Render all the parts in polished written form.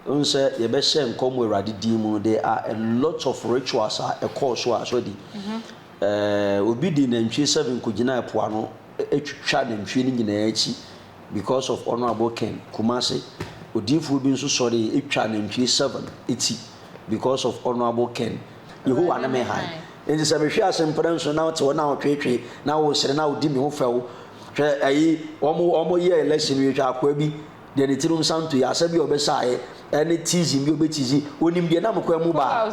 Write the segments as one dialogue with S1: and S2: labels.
S1: Wohu sɛ yɛbɛhyɛ nkɔm wɔ Awurade din mu no, there are a lot of rituals a ɛkɔɔ so a so adi. Ɛɛ, obi de nantwie seven kɔgyinaa ɛpo ano twitwa nantwie no nyinaa akyi because of Honourable Ken Kumasi. Odiyifoɔ bi nso sɔree twaa nantwie seven ti because of Honourable Ken. Yehowa ne me hann. Enti sɛ mehwe ase mprɛnson na wote hɔ na wotweetwee na wosere na wodi me ho fɛw. Hwɛ ayi, wɔn wɔn yɛ election wie hwɛ akoa bi deɛ ne tirim santo yi asɛm bi a ɔbɛsaeɛ ɛne teasing bi a ɔbɛtease onim deɛ nam kwan mu ba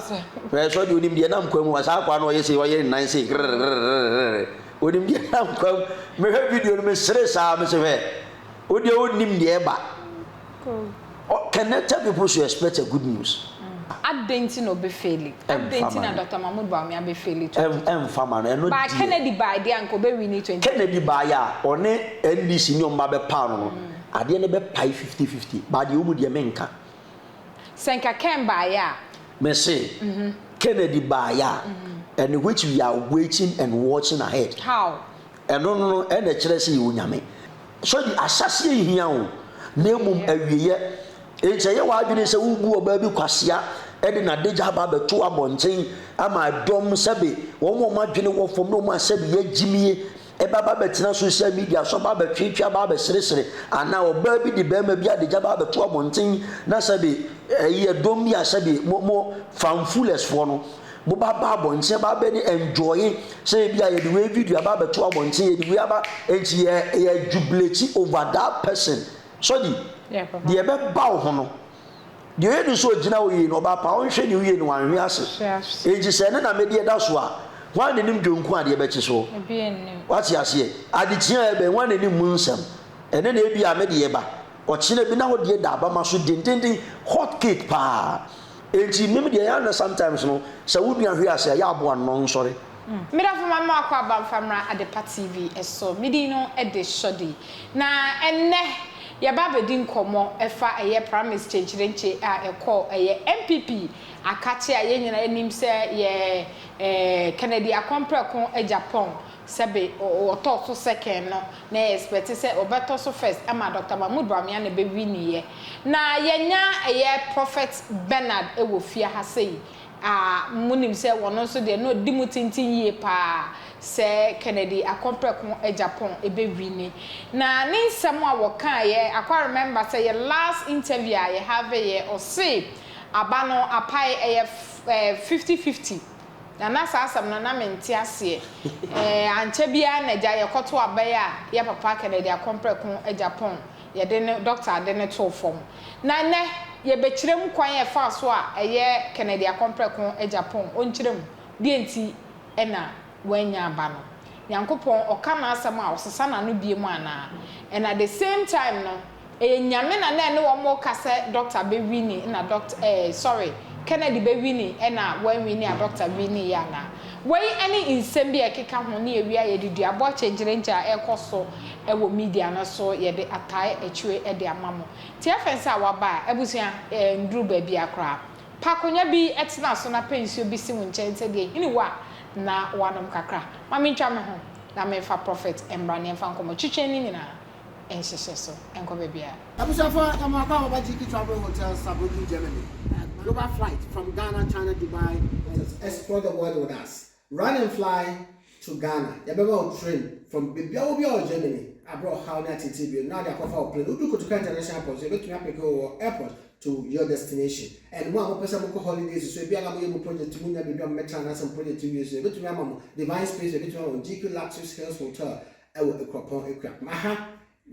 S1: hwɛ sɛ ɔde onim deɛ nam kwan mu ba saa akoa no ɔyɛ sei ɔyɛ ne nan sei grrrrrrr onim deɛ nam kwan mu mehwɛ video no mesere saa mesɛ hwɛ wodeɛ wonim deɛ ɛba connected people should expect a good news.
S2: Adɛn nti na ɔbɛfeeli? Adɛn nti na Doctor Mahmood Bawumia bɛfeeli 2020?
S1: Ɛmfa ma no, ɛno
S2: By
S1: deɛ.
S2: Kennedy bae deɛ anka ɔbɛwini 2020.
S1: Kennedy baeɛ a, ɔne NDC ne wɔn ba bɛpaw no no, adeɛ no bɛpae 50 50, but deɛ ɛwɔ mu deɛ menka.
S2: Sɛ nka Ken baeɛ a.
S1: Mese, Kennedy baeɛ a, and which we are waiting and watching ahead.
S2: How?
S1: Ɛno no na ɛkyerɛ sɛ yɛwɔ Nyame. Sɔdi, ahyɛaseɛ nhia o, na mmom awieɛ. Enti ɛyɛ w'adwene sɛ worebu ɔbaa bi kwasea de n'adagya aba abɛto abɔnten ama ɛdɔm sɛbe wɔn a wɔn adwene wɔ fam ne wɔn a sɛbe yɛagyimie ɛbɛba abɛtena social media so aba abɛtwetwe aba abɛseresere anaa ɔbaa bi de barima bi adagya ba abɛto abɔnten na sɛbe ɛyi ɛdɔm bi a sɛbe mo mo fanfulɛsfoɔ no mo ba ba abɔnten ba abɛ ne enjoy sɛ ebi a yɛde wei video aba abɛto abɔnten yɛde wei aba nti yɛ yɛ jubilate over that person sɔdi deɛ ɛbɛba wo ho no deɛ ɔyɛ ne sɛ ɔgyina wo yie no ɔba pa ɔnhwɛ ne yie no wanhwe ase nti sɛ ɛne na medeɛ da so a hwan na nim dwonku adeɛ bɛkye so wate aseɛ adekyea a ɛbɛn hwan na nim mu nsɛm ɛne na ebi a medeɛ ba ɔkyena bi na wo deɛ da abama so dendenden hot cake paa Enti meme deɛ ɛyɛ a na sometimes no sɛ wo nua hwe ase a yɛ aboa no na ɔnsɔre.
S2: Me dɔfo ma me wakɔ aba mfa mmra Adepa TV so. Me din no de Shordy. Na ɛnnɛ yɛba abɛdi nkɔmmɔ ɛfa ɛyɛ Pramis kyenkyerenkye a ɛkɔɔ ɛyɛ NPP akakye a yɛn nyinaa nim sɛ yɛ Kennedy Akɔmprɛko Agyapong Sɛbe ɔtɔɔ so second no na yɛ expect sɛ ɔbɛtɔ so first ama Doctor Mahmood Bawumia na ɛbɛ winiiɛ. Na yɛnya ɛyɛ Prophet Bernard wɔ fie ha sei a mo nim sɛ ɔno nso deɛ na ɔdi mu tenten yie paa sɛ Kennedy Akɔmprɛko Agyapong ɛbɛ wini. Na ne nsɛm a wɔkaeɛ, akɔ remember sɛ yɛ last interview a yɛ have yɛ ɔse aba no apae ɛyɛ 50-50. Na na saa asɛm no na mente aseɛ. Ɛɛ ankyɛ biara na agya yɛkɔto aba yi a yɛ papa Kennedy Akompreko Agyapong yɛde no dɔkta de no too fam. Na nnɛ yɛbɛkyerɛ mu kwan a ɛfaa so a ɛyɛ Kennedy Akompreko Agyapong ɔnkyerɛ mu deɛ nti na wannya aba no. Nyankopɔn ɔka n'asɛm a ɔsesa n'ano biom anaa? And at the same time no Ɛyɛ Nyame na na ɛne wɔn reka sɛ doctor bɛ wini na doctor eh sorry Kennedy bɛ wini ɛna wanwini a doctor wini yɛ anaa? Wei ɛne nsɛm bi a ɛkeka ho ne yɛwie a yɛde duabɔ kyenkyerenkye a ɛrekɔ so ɛwɔ media no so yɛde atae akyire ɛde ama mo. Nti ɛfɛn sɛ a waba a abusua eh nduru baabiara koraa. Pa akonwa bi tena so na pɛ nsuo bi si wo nkyɛn sɛdeɛ ɛhini wo a na woanom kakra. Ma mentwa me ho na memfa prophet mmra na yɛmfa nkɔmmɔ twitwɛn ne nyinaa. nhyehyɛ so nkɔ baabiara.
S3: Abusuafo yɛ mo akɔ aba GQ Travel Hotel Saarbrücken Germany Global flight from Ghana China Dubai and Explore the world with us Run and fly to Ghana Yɛbɛma wo train from baabi a wɔ biara wɔ Germany abrɛ ɔhaw ne ateetee bio na wode akɔfa wo plane Wodu Kotoka International Airport nso yɛbɛtumi apeke wo wɔ airport to your destination And mo a mopɛ sɛ mokɔ holidays nso ebia na moyɛ mo project munya baabi a mobɛtena anaasɛ mo project wie nso yɛbɛtumi ama mo Divine Space yɛbɛtumi ama mo GQ Luxus Hills Hotel ɛwɔ Ekuropɔn Ekuapem. Aha,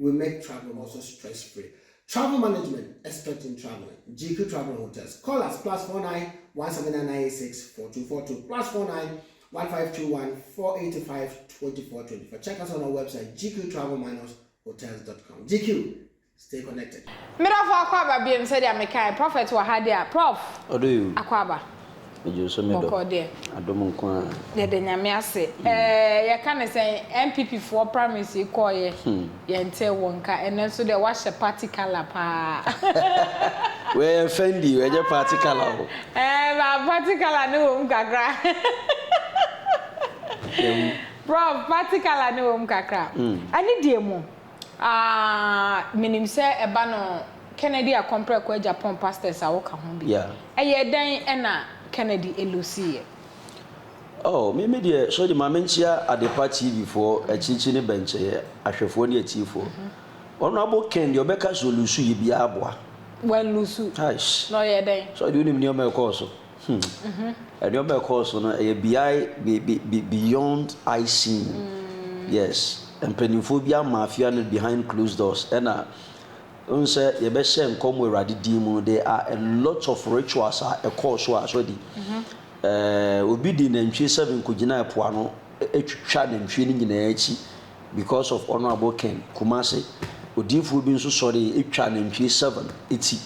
S3: we make travel also stress free. Travel management, expert in traveling. GQ Travel Hotels. Call us +49 17996 4242 +49 1521 485 2424. Check us on our website gqtravel-hotels.com. GQ, Stay connected.
S2: Me dɔfo Akwaaba biom sɛdeɛ mekaeɛ prophet wɔ ha deɛ a prof
S1: Ɔdɔ yoo.
S2: Akwaaba
S1: Megye wo so me dɔ.
S2: Bɔkɔɔ deɛ.
S1: Adom nko ara.
S2: Yɛda Nyame ase. Ɛɛ yɛka no sɛn NPP foɔ primaries yi kɔɔeɛ yɛntee wo nka ɛnɛ nso deɛ woahyɛ party colour paa.
S1: Wei yɛ Fendi o ɛnyɛ party colour o.
S2: Ɛɛ ba party colour no wɔ mu kakra. Prof party colour no wɔ mu kakra. Ɛne deɛ mu. Aah menim sɛ ɛba no. Kennedy Akompreko Agyapong pastors a woka ho bi. Ɛyɛɛ dɛn na Kennedy lusiiɛ?
S1: Oh, me me deɛ, sorry, ma menkyea Adepa TV foɔ, akyirikyiri ne bɛnkyɛeɛ, ahwɛfoɔ ne atiefoɔ. Honourable Ken deɛ ɔbɛka sɛ ɔlusu yɛ biara aboa.
S2: Wanlusu.
S1: Aish.
S2: Na ɔyɛɛ dɛn?
S1: Sorry, wonim nneɛma a ɛkɔɔ so. Hmm. Nneɛma a ɛkɔɔ so no, ɛyɛ behind, be, be, be, beyond eye seen. Yes. Mpanimfoɔ bi ama afia no behind closed doors. Ɛna, wohu sɛ yɛbɛhyɛ nkɔm wɔ Awurade din mu no, there are a lot of rituals a ɛkɔɔ so a, sorry, eh, obi de nantwie seven kɔgyinaa ɛpo ano twitwa nantwie no nyinaa akyi because of Honourable Ken, Kumasi. Odiyifoɔ bi nso sɔree twaa nantwie seven ti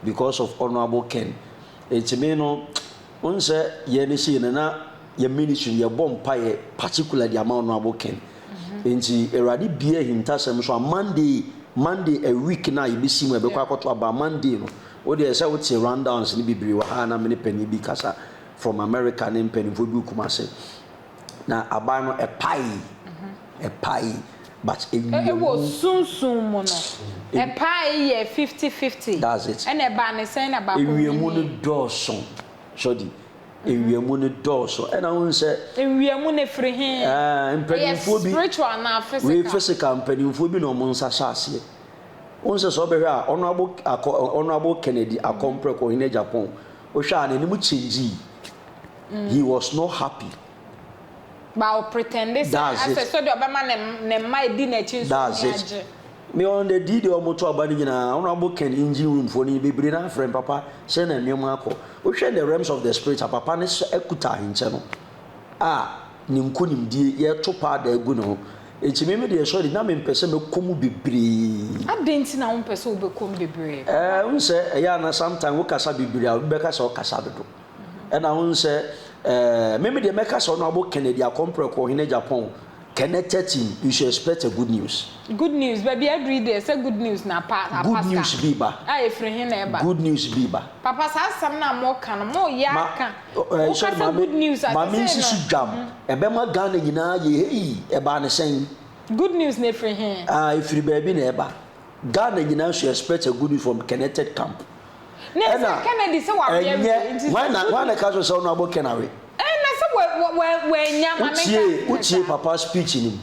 S1: because of Honourable Ken. Enti me no, wohu sɛ yɛn no sei no na yɛn ministry no yɛbɔ mpaeɛ particularly ama Honourable Ken. Enti Awurade bue ahintasɛm so a Monday, Monday a week no a yɛbɛsi mu a yɛbɛkɔ akɔto aba Monday no, wo deɛ sɛ wote rundowns no bebree wɔ ha a na me ne panin bi kasa from America ne mpanimfoɔ bi wɔ Kumasi. Na aban no ɛpaee, ɛpaee but
S2: ɛwɔ
S1: mu.
S2: Sunsum mu no, ɛpaee yɛ 50-50.
S1: That's it.
S2: Ɛna ɛbaa ne sɛn na baako
S1: Ewiemu no dɔɔso, sɔdi. Ewiemu no dɔɔso. Ɛna wohu sɛ.
S2: Ewiemu no efiri he?
S1: Ɛɛ mpanimfoɔ bi.
S2: Ɛyɛ spiritual anaa physical?
S1: Wei physical, mpanimfoɔ bi na wɔn nsa hyɛ aseɛ. Wohu sɛ sɛ wobɛhwɛ a Honourable Akɔ Honourable Kennedy Akɔmprɛko Ɔhene Agyapong, wohwɛ a n'anim kyɛngyii. He was not happy.
S2: But o pretende sɛ
S1: That's
S2: asɛ
S1: it.
S2: sɛdeɛ ɔbɛma ne ne mma edi n'akyi nso
S1: That's
S2: ani
S1: it.
S2: agye.
S1: Me on the D deɛ wɔn to aba no nyinaa Honourable Ken engine room foɔ no bebree no afrɛ me papa sɛ na nneɛma akɔ. Wohwɛ in the realms of the spirit a papa no hyɛ akuta ahenkyɛ no a ne nkonimdie yɛto paada agu ne ho. Enti me me deɛ sorry na mempɛ sɛ mɛkɔ mu bebree.
S2: Adɛn nti na wompɛ sɛ wobɛkɔ mu bebree papa?
S1: Ɛɛ wohu sɛ ɛyɛ a na sometimes wokasa bebree a obi bɛka sɛ ɔkasa dodo. Ɛna wohu sɛ ɛɛ me me deɛ mɛka sɛ Honourable Kennedy Akompreko Ɔhene Agyapong connected team you should expect a good news.
S2: Good news baabi aduru yi deɛ sɛ good news na apa
S1: Good
S2: apa
S1: news
S2: saa
S1: bi ba.
S2: a ɛfiri he na ɛba?
S1: Good news bi ba.
S2: Papa saa asɛm no a moka no moyɛ
S1: Ma
S2: aka
S1: ɛɛ
S2: woka
S1: sorry
S2: sɛ
S1: maame
S2: good news a
S1: maame
S2: sesei
S1: nsi so
S2: no
S1: dwam ɛbɛma Ghana nyinaa ayɛ hei ɛbaa ne sɛn?
S2: Good news no ɛfiri he?
S1: Ah ɛfiri baabi na ɛba Ghana nyinaa should expect a good news from connected camp.
S2: Na
S1: Ɛna
S2: sɛ Kennedy sɛ wawe awie
S1: ɛnyɛ
S2: nti sɛ
S1: hwan na
S2: good
S1: hwan na ɛka so sɛ Honourable Ken awe?
S2: Ɛɛ na sɛ wa wa wa wanya ma menka
S1: Wotie
S2: ne
S1: wotie
S2: saa.
S1: papa speech no mu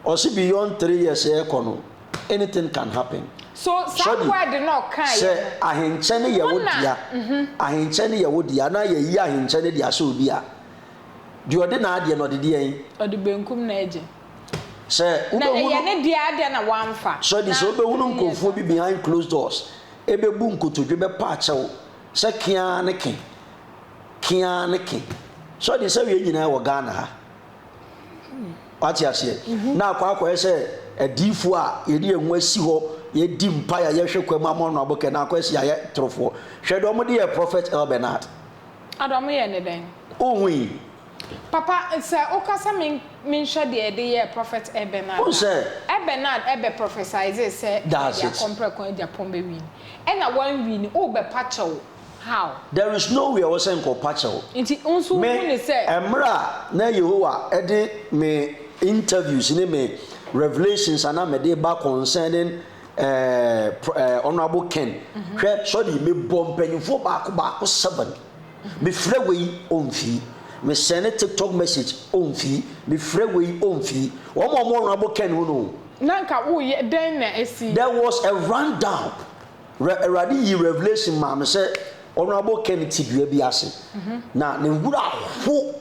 S1: ɔse beyond 3 years ɛɛkɔ no anything can happen.
S2: So saa
S1: Sɔdi
S2: word no a ɔkaeɛ
S1: sɛ
S2: no
S1: ahenkyɛ no yɛ
S2: mo
S1: wo
S2: na
S1: dea ahenkyɛ no yɛ wo dea na yɛyi ahenkyɛ no de ahyɛ obi a deɛ ɔde n'adeɛ no ɔde deɛn?
S2: Ɔde benkum na agye.
S1: Sɛ
S2: Na
S1: wobɛhunu
S2: ɛyɛ ne dea adɛn na wamfa
S1: Sɔdi
S2: na
S1: sɛ wobɛhunu
S2: 3 years
S1: nkurɔfoɔ bi
S2: ansa.
S1: behind closed doors ɛbɛbu nkotodwe bɛpa akyɛw sɛ ke ara ne ke ke ara ne ke. Sɔdi sɛ wei nyinaa wɔ Ghana ha. Wate aseɛ? Na akɔ akɔyɛ sɛ adiyifoɔ a yɛde yɛn ho asi hɔ, yɛdi mpaeɛ a yɛhwɛ kwan mu ama ɔno abɔkɛ, na akɔyɛ sɛ yɛayɛ torofoɔ. Hwɛ deɛ wɔde yɛɛ Prophet El Bernard.
S2: Ada wɔn yɛɛ ne dɛn?
S1: Wohui?
S2: Papa, sɛ woka sɛ me menhwɛ deɛ yɛde yɛɛ Prophet El Bernard
S1: Wohu
S2: a,
S1: sɛ.
S2: El Bernard bɛ prophesize sɛ
S1: That's
S2: yɛde
S1: it.
S2: akɔmprɛko agya pɔn bɛ win. Ɛna wan win, wobɛpa kyɛw. How?
S1: There is no way ɛwɔ sɛ nka ɔpa kyɛw.
S2: Nti wo nso
S1: Me,
S2: wohu ne sɛ.
S1: mmerɛ a na Yehowa de me interviews ne me revelations a na mede ba concerning eh, eh, Honourable Ken, hwɛ, sorry, mebɔ mpanyinfoɔ baako baako seven. Mefrɛ wei, ɔmfii. Me sɛne TikTok message, ɔmfii. Mefrɛ wei, ɔmfii. Wɔn a wɔwɔ Honourable Ken ho no.
S2: Na nka woyɛ dɛn na asi?
S1: There was a rundown. Re Awurade yii revelation maa me sɛ Honourable Ken te dua bi ase na ne werɛ aho.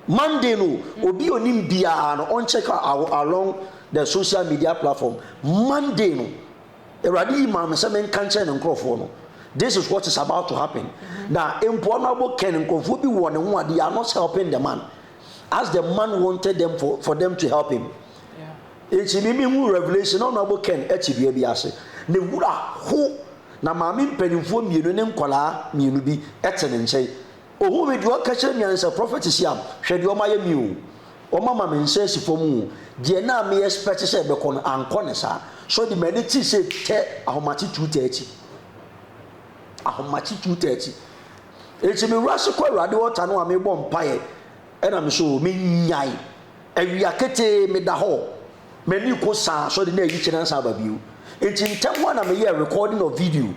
S1: Monday no, obi a onim biara no ɔncheck along the social media platform. Monday no, Awurade yi maa me sɛ menka nkyerɛ ne nkurɔfoɔ no. This is what is about to happen. Na mpo Honourable Ken nkurɔfoɔ bi wɔ ne ho a they are not helping the man as the man wanted them for them to help him. Enti me mehuu revelation na Honourable Ken te dua bi ase. Ne wura ho na maame mpanimfoɔ mmienu ne nkwadaa mmienu bi te ne nkyɛn. Ohuu me deɛ ɔka kyerɛ me ara ne sɛ, Prophet Siam, hwɛ deɛ wɔayɛ me o. Wɔama me nsa asi fam o. Deɛ na me expect sɛ ɛbɛkɔ no, ankɔ ne saa. So de m'ani tee sɛ tɛ ahomakye 2:30. Ahomakye 2:30. Enti me rush kɔ Awurade altar no a mebɔ mpaeɛ ɛna me so menyae. Awia ketee meda hɔ, m'ani ko saa, sɔre na ayi kyerɛ ansa aba bio. Enti ntɛm ara na meyɛɛ recording of video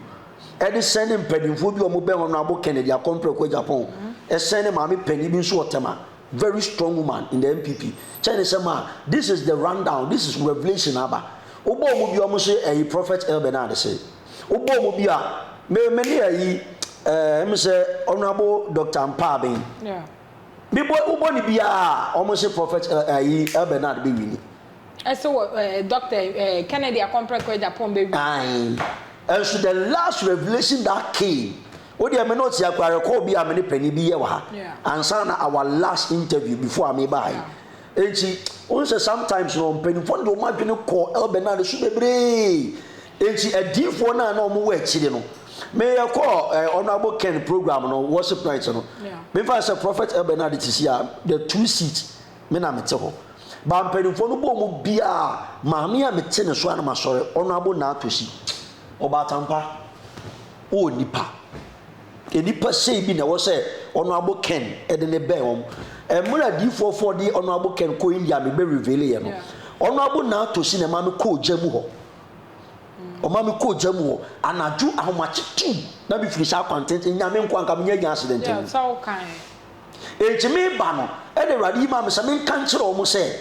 S1: de sɛnde mpanimfoɔ bi a wɔbɛn Honourable Kennedy Akompreko Agyapong, sɛnde maame panin bi nso wɔ Tema, very strong woman in the NPP, kyerɛ ne sɛ ma this is the rundown, this is revelation aba. Wobɔ wɔn bi a wɔn nso ɛyi Prophet El Bernard se. Wobɔ wɔn bi a me me ne ayi ɛɛ m sɛ Honourable Dr. Mpaaben.
S2: Yeah.
S1: Mebɔ wobɔ ne biara a wɔn se Prophet ɛyi El Bernard bɛ wini.
S2: Ɛsɛ wɔ ɛɛ Doctor ɛɛ Kennedy Akompreko Agyapong bɛ wini.
S1: Ae. Ɛnso the last revelation that came, wo deɛ me ne ɔte akora record bi a me ne panin bi yɛ wɔ ha ansa na our last interview before a me baa yi. Enti wohu sɛ sometimes no mpanimfoɔ no de wɔn adwene kɔ El Bernard so bebree. Enti adiifoɔ no a na wɔn wɔ akyire no, me yɛ kɔɔ eh, Honourable Ken program no worship night no, me fa sɛ Prophet El Bernard te si a the two seats me na mete hɔ. Ba mpanimfoɔ no bɔɔ mu biara maame a mete ne so a na masɔre Honourable Naa Tosi ɔbaatampa wowɔ nipa nnipa sei bi na ɛwɔ sɛ Honourable Ken de ne bɛn wɔn. Mmerɛ adiyifoɔ foɔ de Honourable Ken kɔ India me bɛ reveal yɛ no, Honourable Naa Tosi na ɛma me kɔɔ gya mu hɔ. Ɔma me kɔɔ gya mu hɔ anadwo ahomakye tum na me firi saa kwantenten nyame nko anka menya nya accident
S2: Yeah,
S1: mu.
S2: sɛ wokae.
S1: Enti mereba no, ɛna Awurade yi maa me sɛ menka nkyerɛ wɔn sɛ,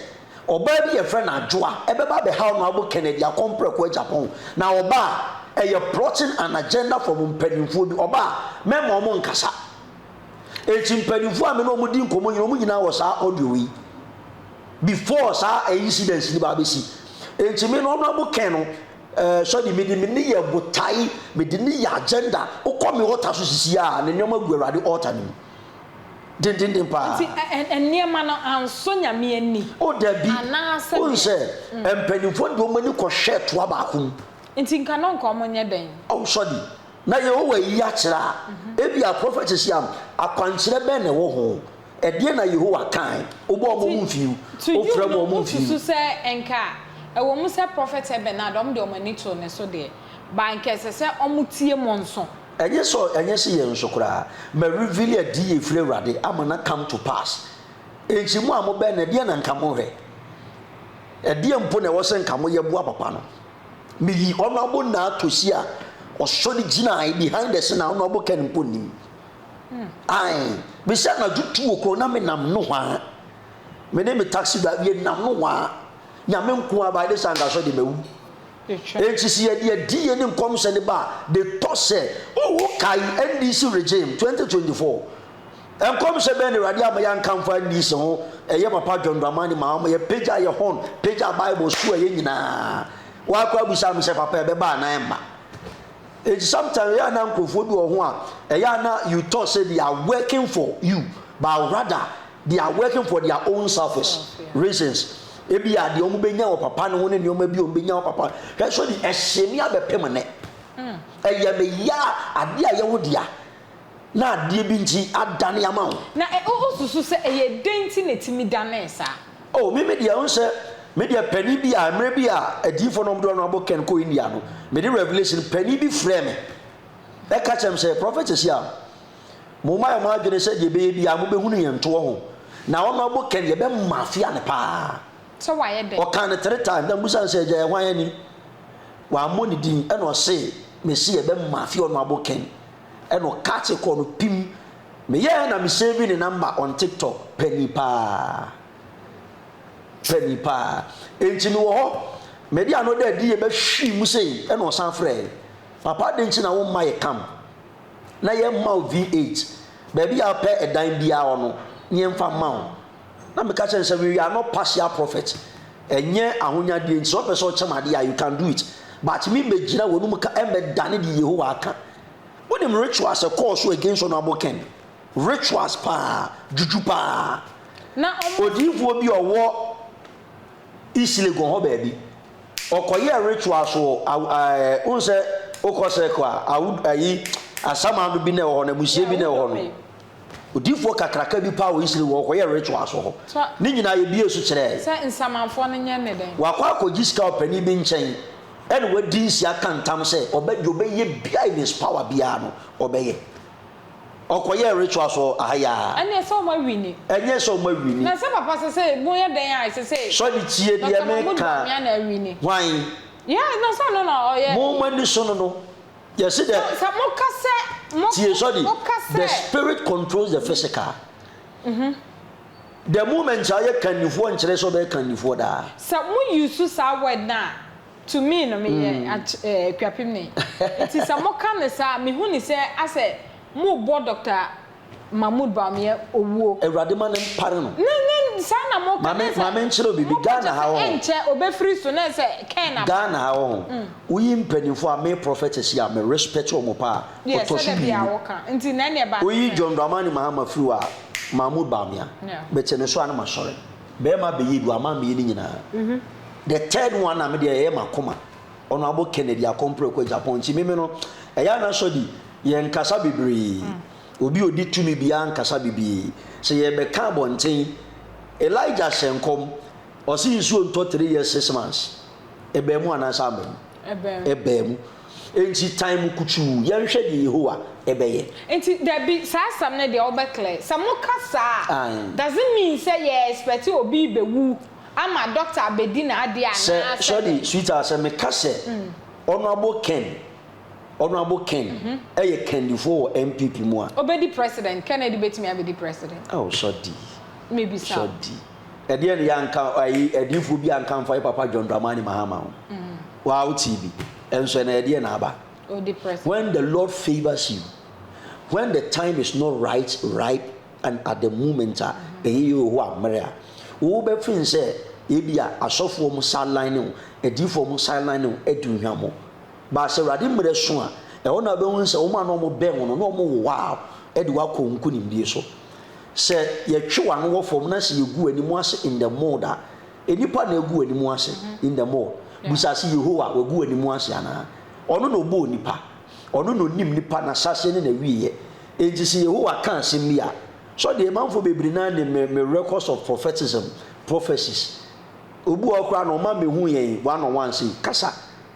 S1: Ɔbaa bi yɛfrɛ no Adwoa ɛbɛba abɛhaw no abo Kennedy Akɔmprɛko Agyapong, na ɔba a, ɛyɛ plotting an agenda from mpanimfoɔ bi, ɔba a, mɛmma wɔn nkasa. Enti mpanimfoɔ a me ne wɔn di nkɔmmɔ nyinaa, wɔn nyinaa wɔ saa audio yi before saa incidents ni ba abɛsi. Enti me no Honourable Ken no, ɛɛ sɔde mede me ne yɛ botae, mede ne yɛ agenda, wokɔ me altar so sisi a, ne nneɛma gu Awurade altar no mu. Dendenden paa.
S2: Nti nneɛma no ansɔ Nyame ani?
S1: Oh dabi,
S2: Anaasɛ
S1: wohu
S2: deɛ?
S1: sɛ mpanimfoɔ de wɔn ani kɔhwɛɛ toa baako mu.
S2: Nti nka na nka wɔn nyɛ dɛn?
S1: Oh sɔde, na Yehowa ayi akyerɛ a, ebia prɔfɛt Siam, akwankyerɛ bɛn na ɛwɔ ho? Ɛdeɛn na Yehowa kae? Wobɔ wɔn
S2: Nti,
S1: mfiriw,
S2: to you
S1: wofrɛ
S2: no,
S1: wɔn mfiriw.
S2: wosusu sɛ nka ɛwɔ mu sɛ Prɔfɛt Bernard wɔn de wɔn ani too ne so deɛ, but nka ɛsɛ sɛ wɔtie mo nso?
S1: Ɛnyɛ sɛ ɛnyɛ sɛ yɛn nso koraa. Ma reveal adiyie firi Awurade ama no come to pass. Enti mo a mobɛn no, ɛdeɛn na nka mohwɛ? Ɛdeɛn mpo na ɛwɔ sɛ nka moyɛ boa papa no? Meyi Honourable Naa Tosi a ɔsɔre gyinae behind the scene a Honourable Ken mpo nnim. Ae, mesi anadwo tu wɔ kuro na menam nohoa. Me ne me taxi driver yɛnam nohoa. Nyame nko ara by this time nka sɛ de mawu. Enti sɛ yɛde adiyie ne nkɔmhyɛ no ba a, de tɔ sɛ, oh, wokae NDC regime 2024? Nkɔmhyɛ bɛn na Awurade ama yɛanka mfa NDC ho? Ɛyɛ Papa John Dramani Mahama, yɛpagya yɛ horn, pagya Bible so ɛyɛ nyinaa. Wakɔ abisa me sɛ, Papa, ɛbɛba anaa ɛmma? Enti sometimes ɛyɛ a na nkurɔfoɔ bi wɔ ho a, ɛyɛ a na you thought sɛ they are working for you, but rather They are working for their own selfish reasons. Ebi a deɛ wɔn bɛnya wɔ papa no ho ne nneɛma bi a wɔn bɛnya wɔ papa. Hwɛ so de ɛhyɛ mi abɛpem nnɛ. Ɛyɛ me ya adeɛ a ɛyɛ wo dea na adeɛ bi nti adane ama wo.
S2: Na ɛ wo susu sɛ ɛyɛ dɛn nti na ɛtumi danee saa?
S1: Oh me me deɛ wohu sɛ me deɛ panin bi a mmerɛ bi a adiyifoɔ no wɔn de wɔn abɔ Ken kɔ India no mede revelation panin bi frɛɛ me ɛka kyerɛ me sɛ prophet Asiam Momma yɛ mo adwene sɛ deɛ ɛbɛyɛ biara mobɛhunu yɛn toɔ ho, na Honourable Ken yɛbɛ mafia no paa.
S2: Sɛ wayɛ dɛn?
S1: Ɔkaa no three times, na mebisa no sɛ agya yɛ hwan ani? Wammɔ ne din, ɛna ɔse mese yɛbɛ mafia Honourable Ken, ɛna ɔkate kɔɔ no pim. Meyɛɛ na me save ne number on TikTok, pani paa, pani paa. Enti mewɔ hɔ, mede ano da adi yɛbɛhwii mu sei, ɛna ɔsan frɛɛ, papa adɛn nti na womma yɛ camp? na yɛmma wo V8, baabi a wopɛ ɛdan biara wɔ no, na yɛmfa mma wo. Na meka kyerɛ no sɛ, we are not partial prophet. Ɛnyɛ ahonyadeɛ nti, sɛ wopɛ sɛ ɔkyɛ me adeɛ a, you can do it. But me mɛgyina w'anum ka ɛmmɛdane deɛ Yehowa aka. Wonim rituals ɛkɔɔ so against Honourable Ken? Rituals paa, juju paa.
S2: Na ɔmo.
S1: Odiyifoɔ bi a ɔwɔ East Legon hɔ baabi, Ɔkɔyɛɛ rituals wɔ aw ɛɛ wohu sɛ wokɔ circle a awo ayi asamando bi na ɛwɔ hɔ no amusie bi na ɛwɔ hɔ no. Odiifoɔ kakraka bi paa wɔ Israel wɔ ɔkɔyɛɛ rituals wɔ hɔ. Ne nyinaa yɛbie so kyerɛɛ.
S2: Sɛ nsamanfoɔ no nyɛ ne dɛn?
S1: Wakɔ akɔgye sika ɔpanin bi nkyɛn ɛna wadi nsi aka ntam sɛ ɔbɛ deɛ ɔbɛyɛ biara in his power biara no ɔbɛyɛ. Ɔkɔyɛɛ rituals wɔ aha yi ara.
S2: Ɛneɛ sɛ ɔmo awini.
S1: Ɛnyɛ sɛ ɔmo awini.
S2: Na sɛ papa sesei mo yɛ dɛn a sesei.
S1: Sɔde tie deɛ
S2: Doctor Mahmood
S1: meka.
S2: Bawumia na awini.
S1: Hwan?
S2: Yeah, na sɛ ɔno na ɔyɛ.
S1: Mo mo ani so no no, yɛse dɛ.
S2: Sɛ mo ka sɛ, mo
S1: Tie sɔdi,
S2: mo ka
S1: the
S2: sɛ.
S1: spirit controls the physical. The moment a ɔyɛ kannifoɔ nkyerɛ sɛ ɔbɛyɛ kannifoɔ daa.
S2: Sɛ mo use saa word no a, to me no meyɛ akye eh, Akuapemni. Nti sɛ mo ka no saa a, mehu no sɛ asɛ mo rebɔ Doctor Mahmood Bawumia owuo.
S1: Awurade ma no mpare no.
S2: Ne ne saa na mo ka
S1: Maame
S2: ne sɛ
S1: maame nkyerɛ wo biribi
S2: mo ka
S1: Ghana
S2: kyerɛ
S1: ha
S2: sɛ
S1: wɔ ho.
S2: ɛnkyɛ obɛfiri so na sɛ Ken aba.
S1: Ghana ha wɔ ho. Woyi mpaninfoɔ a me prophetess yi a me respect wɔn paa
S2: Yes
S1: ɔtɔ so
S2: sɛdeɛ bia
S1: mmienu.
S2: wo ka nti na ɛneɛ ɛbaa ne
S1: Woyi
S2: sɛn.
S1: John Dramani Mahama firi hɔ a Mahmood Bawumia.
S2: Yeah.
S1: Mete ne so a na masɔre. Bɛɛma bɛyɛ du ama meyɛ ne nyinaa. The third one a me deɛ ɛyɛ makoma Honourable Kennedy Akompreko Agyapong nti meme no ɛyɛ a na sɔdi yɛn nkasa bebree. Obi a ɔdi tumi biara nkasa bebree. Sɛ yɛrebɛka abɔnten, Elijah hyɛ nkɔm, ɔse nsuo ntɔ 3 years 6 months. Ɛbaa mu anaasɛ amma mu? Ɛbaa mu. Enti tan mu kutuu, yɛnhwɛ deɛ Yehowa bɛyɛ.
S2: Nti dabi, saa asɛm no deɛ wobɛ clear. Sɛ moka saa a, does it mean sɛ yɛ expect obi rebɛwu ama doctor abɛdi n'adeɛ
S1: Sɛ,
S2: anaa sɛ
S1: sɔre,
S2: dɛn?
S1: sweetheart, sɛ meka sɛ Honourable Ken Honourable Ken yɛ kandifoɔ wɔ NPP mu a.
S2: Ɔbɛdi president, Kennedy bɛtumi abɛdi president.
S1: Oh sɔdi,
S2: Mebisa wo.
S1: sɔdi. Ɛdeɛn na yɛanka, ayi, adiyifoɔ bi anka amfa yɛ papa John Dramani Mahama ho. Waa wo tee bi. Ɛnso ɛnɛ ɛdeɛn na aba?
S2: Ɔdi president.
S1: When the Lord favours you, when the time is not right, ripe, and at the moment a ɛyɛ Yehowa mmerɛ a, wobɛfeel sɛ ebia asɔfoɔ mo sideline wo, adiyifoɔ mo sideline wo, adi wo hwammɔ. But sɛ Awurade mmerɛ so a, ɛhɔ na wobɛhunu sɛ wɔn a na wɔbɛn wo no, na wɔwowa wo de wo akɔ wo nkonimdie so. Sɛ yɛtwe w'ano wɔ fam na sɛ yɛgu w'anim ase in the mud a, nnipa na agu w'anim ase in the mud. Bisa sɛ, Yehowa, wagu w'anim ase anaa? Ɔno na ɔbɔɔ nnipa. Ɔno na ɔnim nnipa, n'ahyɛaseɛ ne n'awieeɛ. Enti sɛ Yehowa ka asɛm bi a, sɛdeɛ manfoɔ bebree no ara nim me, me records of prophetism, prophecies. Obi wɔ hɔ koraa na ɔma mehu yɛn one on one sei, kasa.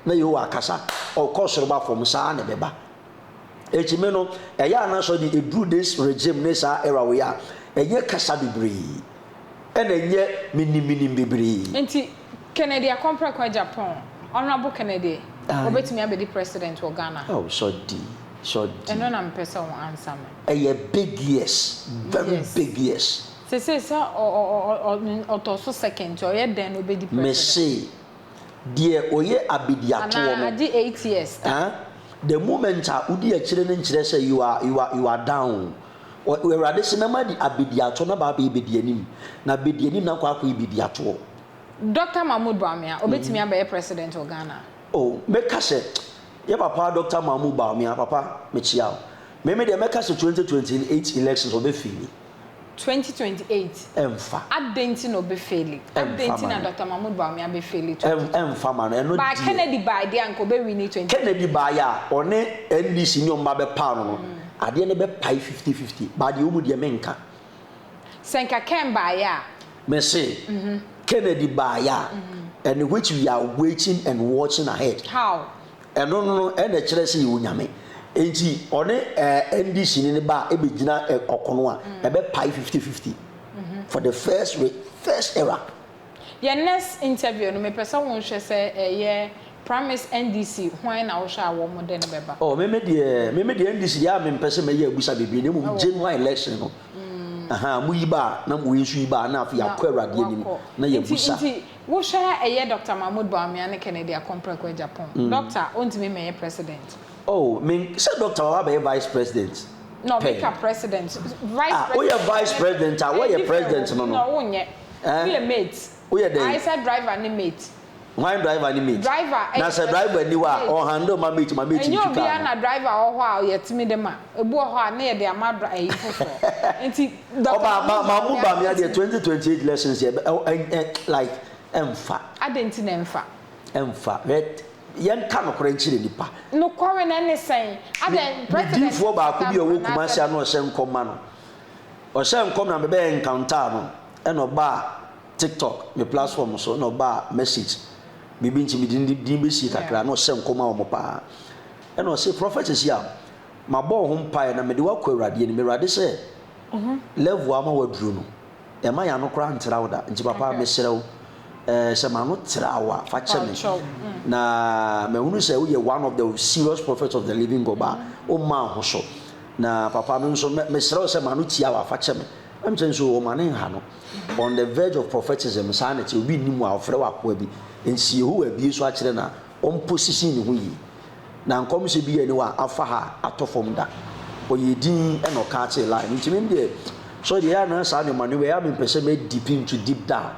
S1: Na Yehowa akasa, ɔkɔ soro ba fam, saa ara na ɛbɛba. Enti me no, ɛyɛ a na sɛ ɔde ɛduru this regime ne saa era wei a, ɛnyɛ kasa bebree, ɛna ɛnyɛ menim menim bebree.
S2: Enti Kennedy Akompreko Agyapong, Honourable Kennedy,
S1: Aye.
S2: obetumi abedi president wɔ Ghana?
S1: Oh, sɔdi, sɔdi.
S2: Ɛno na mepɛ sɛ wo answer me.
S1: Ɛyɛ big yes, very
S2: Yes.
S1: big yes.
S2: Sesei sɛ ɔ ɔ ɔ ɔ ɔtɔ so second nti ɔyɛ dɛn na obedi president?
S1: Mese, Deɛ ɔyɛ abediatoɔ
S2: Anaa
S1: no.
S2: agye 8 years ta.
S1: Ah, the moment a wodi akyire no nkyerɛ sɛ you are you are you are down. Ɔ Awurade se mɛma de abediatoɔ na ba abɛyɛ bedianim, na bedianim na akɔ akɔyɛ bediatoɔ.
S2: Doctor Mahmood Bawumia, obetumi abɛyɛ president wɔ Ghana?
S1: Oh, mɛka sɛ, yɛ papa Doctor Mahmood Bawumia, papa, mekyia wo. Me me deɛ mɛka sɛ 2028 elections ɔbɛ faili.
S2: 2028?
S1: Ɛmfa.
S2: Adɛn nti na ɔbɛ faili? Adɛn
S1: Ɛmfa
S2: nti
S1: ma
S2: na
S1: no.
S2: Doctor Mahmood Bawumia bɛ faili 2028?
S1: Ɛmfa ma no, ɛno
S2: But
S1: deɛ.
S2: Kennedy bae deɛ anka ɔbɛ winni 2028.
S1: Kennedy baeɛ a, ɔne NDC ne wɔn ba bɛpaw no no, adeɛ no bɛpae 50 50, but deɛ ɛwɔ mu deɛ menka.
S2: Sɛ nka Ken baeɛ a.
S1: Mese, Kennedy baeɛ a, and which we are waiting and watching ahead.
S2: How?
S1: Ɛno no no ɛna ɛkyerɛ sɛ yɛwɔ Nyame. Enti ɔne ɛɛ NDC ni no ba a ɛbɛgyina ɛ ɔkono a, ɛbɛpae 50 50 for the first re first era.
S2: Yɛn next interview no mepɛ sɛ wo nhwɛ sɛ ɛyɛ primaries NDC hwan na wohwɛ a wɔn de no bɛba.
S1: Oh me me deɛ me me deɛ NDC deɛ a mempɛ sɛ mɛyɛ abusa bebree na mmom general election no ahaa mo yi ba a na wei nso yi ba a na afei
S2: Na
S1: yɛakɔ Awurade anim
S2: wakɔ.
S1: na
S2: Nti
S1: yɛabusa.
S2: nti wohwɛ a ɛyɛ Doctor Mahmood Bawumia ne Kennedy Akompreko Agyapong. Doctor ontumi mmɛyɛ president.
S1: Oh me sɛ doctor waba abɛyɛ vice president
S2: No
S1: pɛn.
S2: meka president. Vice
S1: Ah woyɛ
S2: president
S1: vice
S2: ne
S1: president a
S2: ɛyɛ
S1: woyɛ
S2: different
S1: president
S2: o.
S1: no no.
S2: No wonyɛ.
S1: Eh?
S2: Woyɛ mate.
S1: Woyɛ dɛn?
S2: Ayɛ sɛ driver ne mate.
S1: Hwan driver ne mate?
S2: Driver
S1: Na
S2: ɛyɛ
S1: sɛ driver ni hɔ a
S2: mate.
S1: ɔ handle ma mate ma mate
S2: Ɛnyɛ
S1: ntwi car
S2: obiara
S1: no.
S2: na driver wɔ hɔ a yɛtumi de ma. Ebi wɔ hɔ a na yɛde ama dri ɛyi foforɔ. Nti Doctor
S1: Ɔba ma
S2: Mahmood
S1: Mahmood
S2: Bawumia
S1: Bawumia deɛ
S2: ɔntumi.
S1: 2028 elections yɛ ɛ ɛ ɛ like ɛnfa.
S2: Adɛn nti na ɛnfa?
S1: Ɛnfa. Hwɛ yɛnka nokorɛ nkyerɛ nipa.
S2: Nokware no ɛne sɛn? Adɛn
S1: Me
S2: president
S1: diifoɔ baako bi a ɔwɔ Kumasi
S2: anaasɛ.
S1: a na ɔhyɛ nkɔm ma no. Ɔhyɛ nkɔm na mebɛyɛ encounter no ɛna ɔbaa TikTok me platform so na ɔbaa message biribi nti mede ne din bɛsie kakra na ɔhyɛ nkɔm a wɔn paa. Ɛna ɔse prophet Asiam mabɔ wo ho mpaeɛ na mede wo akɔ Awurade anim. Awurade sɛ level a ama waduru no ɛma yɛn ano koraa ntra wo da nti papa mesrɛ wo. Eh, sɛ m'ano tra wo a, fa kyɛ me. Na mahunu sɛ woyɛ one of the serious prophets of the living God ba womma ho so. Na papa me nso mesrɛ wo sɛ m'ano tia wo a, fa kyɛ me. Ɛm sɛ nso ɔma ne nha no. On the verge of prophetism, saa na ɛte, obi nnim wo a, ɔfrɛ wo akoa bi. Nti Yehowa abue so akyerɛ no a, ɔmposition ne ho yie. Na nkɔmhyɛ biaa nni hɔ a afa ha atɔ fam da. Ɔyɛɛ dinn ɛna ɔkaa kyee line no. Nti me deɛ, sɔre deɛ ɛyɛ a na saa nneɛma no ɛyɛ a mempɛ sɛ mɛ deep into deep down.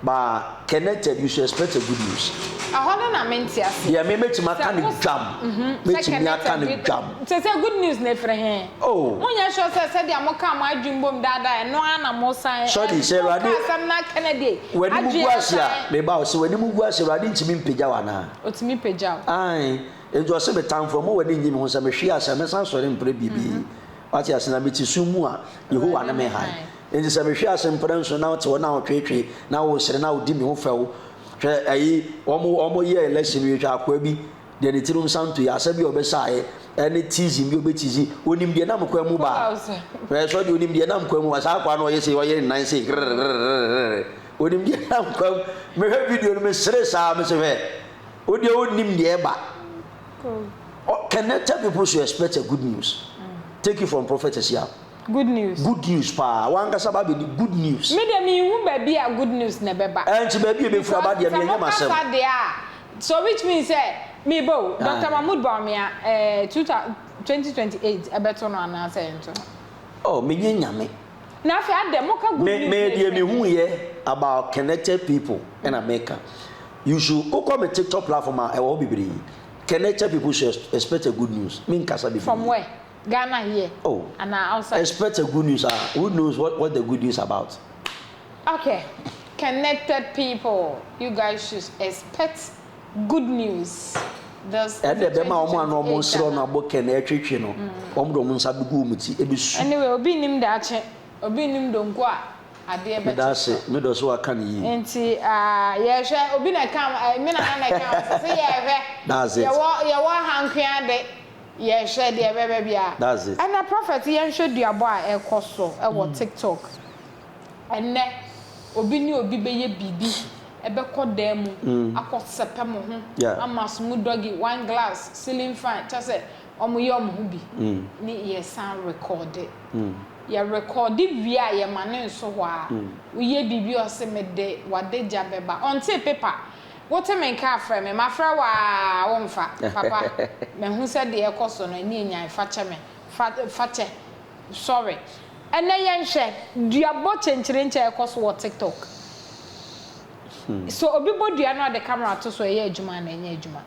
S1: But connected you should expect a good news.
S2: Ɛhɔ no na mente aseɛ.
S1: Deɛ me mɛtumi aka no dwam. Mɛtumi aka no dwam.
S2: Sɛ sɛ good news no ɛfiri he?
S1: Oh.
S2: Monyɛ sure sɛ sɛdeɛ mokaa mo adwene bom daadaa ɛno ara na mosan
S1: Sɔre sɛ Awurade.
S2: Moka asɛm no aka no deɛ
S1: W'anim gu
S2: adwene
S1: ase a,
S2: asan.
S1: meba o, sɛ w'anim gu ase a Awurade ntumi mpagya wo anaa?
S2: Ɔtumi pagya wo.
S1: Aane, enti ɔse me tamfo, mma w'ani nnye me ho, sɛ mehwe ase a mɛsan asɔre mprɛ biribi. Wate ase, na mete sum mu a, Yehowa ne me hann. Enti sɛ mehwe ase mprɛ nson na wote hɔ na wotweetwee na wosere na wodi me ho fɛw, hwɛ ɛyi, wɔn wɔn yɛ election wie, hwɛ akoa bi, deɛ ne tirim santo yi, asɛm bi a ɔbɛsaeɛ, ɛne teasing bi a ɔbɛtease, onim deɛ nam kwan mu ba. Hwɛ sɛ ɔde onim deɛ nam kwan mu ba, saa akoa no ɔyɛ sei, ɔyɛ ne nan sei, grrrrrrrr, onim deɛ nam kwan mu. Mehwɛ video no mesere saa, mese hwɛ, wo deɛ wonnim deɛ ɛba. Connected people should expect a good news. Take it from Prophet Asiam.
S2: Good news.
S1: Good news paa. Wankasa ba bɛdi good news.
S2: Me deɛ menhu baabi a good news na ɛbɛba.
S1: Ɛnti baabi a ɛbɛfiri aba deɛ menyɛ m'asɛm.
S2: Because sɛ mokasa deɛ a, so which means sɛ, meba o, Doctor Mahmood Bawumia, eh, 2028 ɛbɛto no anaasɛ ɛnto no?
S1: Oh, menyɛ Nyame.
S2: Na afei adɛn, moka good
S1: Me
S2: news
S1: me
S2: na
S1: deɛ
S2: ɛfiri
S1: mehu yɛ about connected people ɛna meka. You should, wokɔ me TikTok platform a, ɛwɔ hɔ bebree. Connected people should expect a good news. Menkasa bebree.
S2: From where? Ghana here
S1: Oh,
S2: anaa outside?
S1: expect a good news ah, who knows what, what the good news about?
S2: Okay, connected people, you guys should expect good news this
S1: Ɛnna ɛbɛma wɔn a na wɔn
S2: 2028
S1: nsrɛ no
S2: anaa?
S1: abɔ kɛn na ɛtwetwe no, wɔn de wɔn nsa bɛgu wɔn ti ɛbɛsu.
S2: Anyway, obi nnim daakye, obi nnim donko a adeɛ
S1: Meda
S2: bɛkye
S1: ase,
S2: so.
S1: me dɔ sɛ waka no yie.
S2: Nti ah, yɛhwɛ, obi na ɛka, eh, me nana na ɛka, ɔse sɛ yɛhwɛ,
S1: That's it.
S2: yɛwɔ, yɛwɔ ha nkoa de, Yɛhwɛ deɛ ɛbɛba biara.
S1: That's it.
S2: Ɛnɛ prophet yɛnhwɛ duabɔ a ɛkɔ so wɔ tiktok ɛnɛ obi ne obi bɛyɛ biribi ɛbɛkɔ dan mu akɔ sɛpɛ mo ho ama so mu doggy one glass ceiling fan kyɛ sɛ ɔmo yɛ ɔmo ho bi ne yɛsan rekɔde yɛ rekɔde wie a yɛma ne nso hɔ a woyɛ biribi ɔse mede wadagya bɛba ɔntee paper Wote me nka a frɛ me. Mafrɛ wo aa womfa. Papa, mahu sɛ deɛ ɛrekɔ so no ani anyan fa kyɛ me. Fa fa kyɛ. Sorry. Ɛnnɛ yɛnhwɛ, duabɔ kyenkyerenkye a ɛrekɔ so wɔ TikTok. So obi bɔ dua na ɔde camera to so a ɛyɛ adwuma anaa ɛnyɛ adwuma?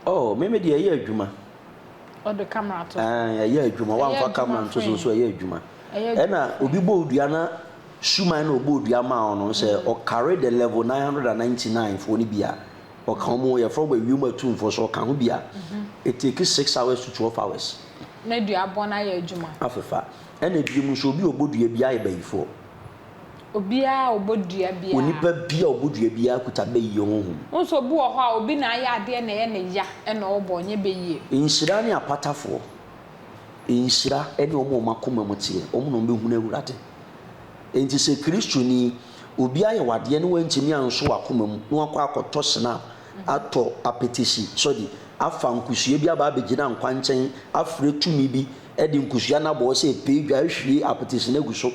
S1: Oh, me me deɛ ɛyɛ adwuma.
S2: Ɔde camera to so.
S1: Ɛɛ, ɛyɛ adwuma.
S2: Ɛyɛ
S1: Wamfa camera
S2: adwuma
S1: nto so nso
S2: fine.
S1: ɛyɛ adwuma.
S2: Ɛyɛ adwuma
S1: Ɛna obi
S2: fine.
S1: bɔ wo dua na Suman na ɔbɔɔ dua maa wo no, sɛ ɔkare the level 999 foɔ no bi a, ɔka wɔn, yɛfrɛ wɔn ewiem atumfoɔ, sɛ ɔka ho bi a, it take 6 hours to 12 hours.
S2: Na dua bɔ no ayɛ adwuma.
S1: Afefa. Ɛna biom nso, obi a ɔbɔ dua biara yɛ bayifoɔ.
S2: Obiara a ɔbɔ dua biara.
S1: Onipa bi a ɔbɔ dua biara kuta bayie honhom.
S2: Wohu sɛ obi wɔ hɔ a, obi na ayɛ adeɛ na ɛyɛ no ya na ɔbɔ, ɔnyɛ bayie.
S1: Nhyira ne apatafoɔ. Nhyira ne wɔn a wɔn akoma mu teɛ, wɔn na wɔbɛhunu Awurade. Enti sɛ Kristoni, obi ayɛ wo adeɛ na wantumi anso w'akoma mu na wakɔ akɔtɔ snap, atɔ apetesi, sɔde, afa nkosua bi aba abɛgyina nkwankyɛn afrɛ tumi bi de nkosua no abɔ hɔ sɛ pee dwa ahwie apetesi no agu so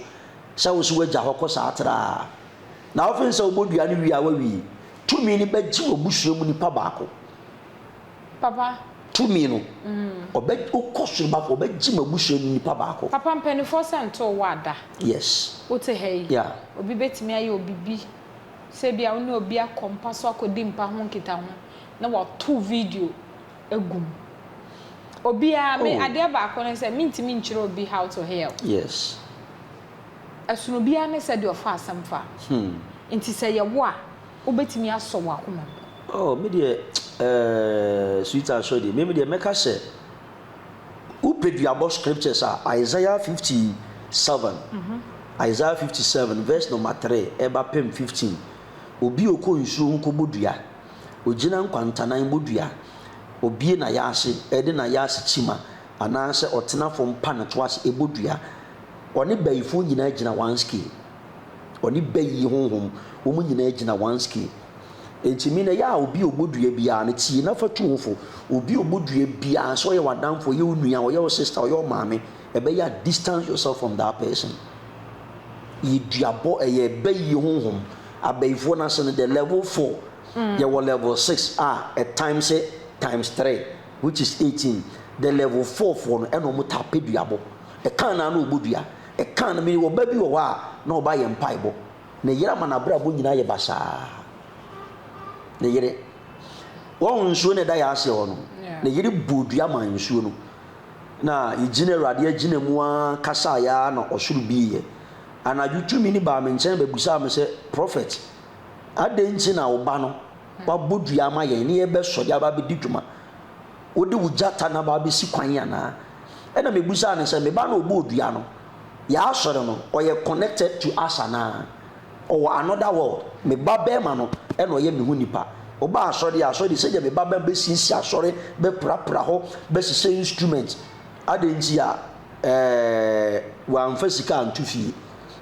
S1: sɛ wo so woagya hɔ kɔ saa traa. Na wofee sɛ wobɔ dua no wie a woawie. Tumi no bɛgye w'abusua mu nipa baako.
S2: Papa.
S1: Tumi no, ɔbɛ wokɔ soro ba ɔbɛgye m'abusua no nipa baako.
S2: Papa mpaninfoɔ sɛ ntoo wo ada.
S1: Yes.
S2: Wote ha yi,
S1: Yeah.
S2: obi bɛtumi ayɛ wo bibi, sɛ ebia wo ne obi akɔ mpa so akɔdi mpa ho nkitaho na wato video agu mu. Obiara, me
S1: Oh.
S2: adeɛ baako ne sɛ mentumi nkyerɛ obi how to heal.
S1: Yes.
S2: Ɛsono obiara ne sɛdeɛ ɔfa asɛm fa. Nti sɛ ɛyɛ wo a, wobɛtumi asɔ w'akoma mu.
S1: Oh me deɛ eh, sweetheart sɔ deɛ, me me deɛ mɛka sɛ wopɛ duabɔ scriptures a Isaiah 57, Isaiah 57 verse number 3 ɛba pem 15. Obi a ɔkɔ nsuo ho kɔbɔ dua, ɔgyina nkwantanan bɔ dua, ɔbie n'ayaase ɛde n'ayaase kyima anaasɛ ɔtena fam pa ne to ase ɛbɔ dua, ɔne bayifoɔ nyinaa gyina one scale. Ɔne bayie honhom, wɔn nyinaa gyina one scale. Enti me na ɛyɛ a obi a ɔbɔ dua biara no, tie na fa tu wo fo. Obi a ɔbɔ dua biara, sɛ ɔyɛ w'adamfo, ɔyɛ wo nua, ɔyɛ wo sister, ɔyɛ wo maame, ɛbɛyɛ a distance yourself from that person. Yɛ duabɔ, ɛyɛ bayie honhom. Abayifoɔ no ase no, the level 4, yɛwɔ level 6 a, ɛ times times 3, which is 18. The level 4 foɔ no, ɛna wɔn taa pɛ duabɔ. Ɛka na na ɔbɔ dua. Ɛka no, mewɔ ba bi wɔ hɔ a, na ɔba yɛ mpaebɔ. Ne yere ama n'abrabɔ nyinaa yɛ basaa. Ne yere. Wɔn nsuo na ɛda yɛ aseɛ hɔ no. Ne yere bɔɔ dua maa nsuo no. Na yɛgyina Awurade agyina mu ara kasaeɛ ara na ɔsoro bieeɛ. Anadwo tumi no baa me nkyɛn bɛbisaa me sɛ, Prɔfɛt, adɛn nti na wo ba no wabɔ dua ama yɛn ne yɛbɛsɔre aba abɛdi dwuma? Wode wo gyata no aba abɛsi kwan anaa? Ɛna mebisaa no sɛ, me ba no ɔbɔɔ dua no, Yɛasɔre no ɔyɛ connected to us anaa? Ɔwɔ another world. Me ba bɛɛma no ɛna ɔyɛ me ho nipa. Ɔba asɔre a, asɔre sɛdeɛ me ba bɛɛma bɛsiesie asɔre, bɛprapra hɔ, bɛhyehyɛ instrument. Adɛn nti a ɛɛ wamfa sika anto fie?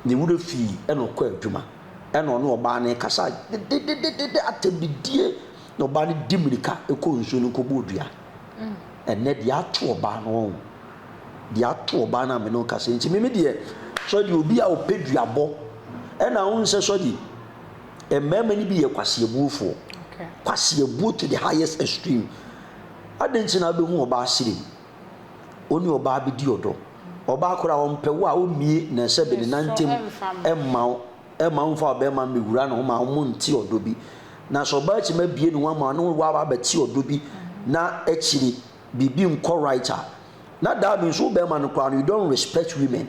S1: Ne werɛ fii ɛna ɔkɔ adwuma. Ɛna ɔne ɔbaa no rekasa dedededede atɛmdidie na ɔbaa no di mmirika kɔ nsuo no kɔbɔɔ dua. Ɛnnɛ deɛ ato ɔbaa no wɔn. Deɛ ato ɔbaa no a me ne wo kasa yi nti me me deɛ sɔdi obi a ɔpɛ duabɔ ɛna wo nsɛ sɔdi mmarima no bi yɛ kwaseabuofoɔ kwaseabuo to the highest extreme adɛn nti na wobɛhu ɔbaa serem ɔne ɔbaa bɛdi ɔdɔ ɔbaa koraa ɔmpɛ wo a ɔmmie na ɛsɛ bɛ ne nantam ɛmma wo ɛmma wo mfa ɔbɛrima mmɛwura ne ho ma wɔn nte ɔdɔ bi na sɛ ɔbaa kyima bie ne ho ama ne wo aba abɛte ɔdɔ bi na akyiri biribi nkɔ right a, na that means wo bɛrima no koraa no you don't respect women.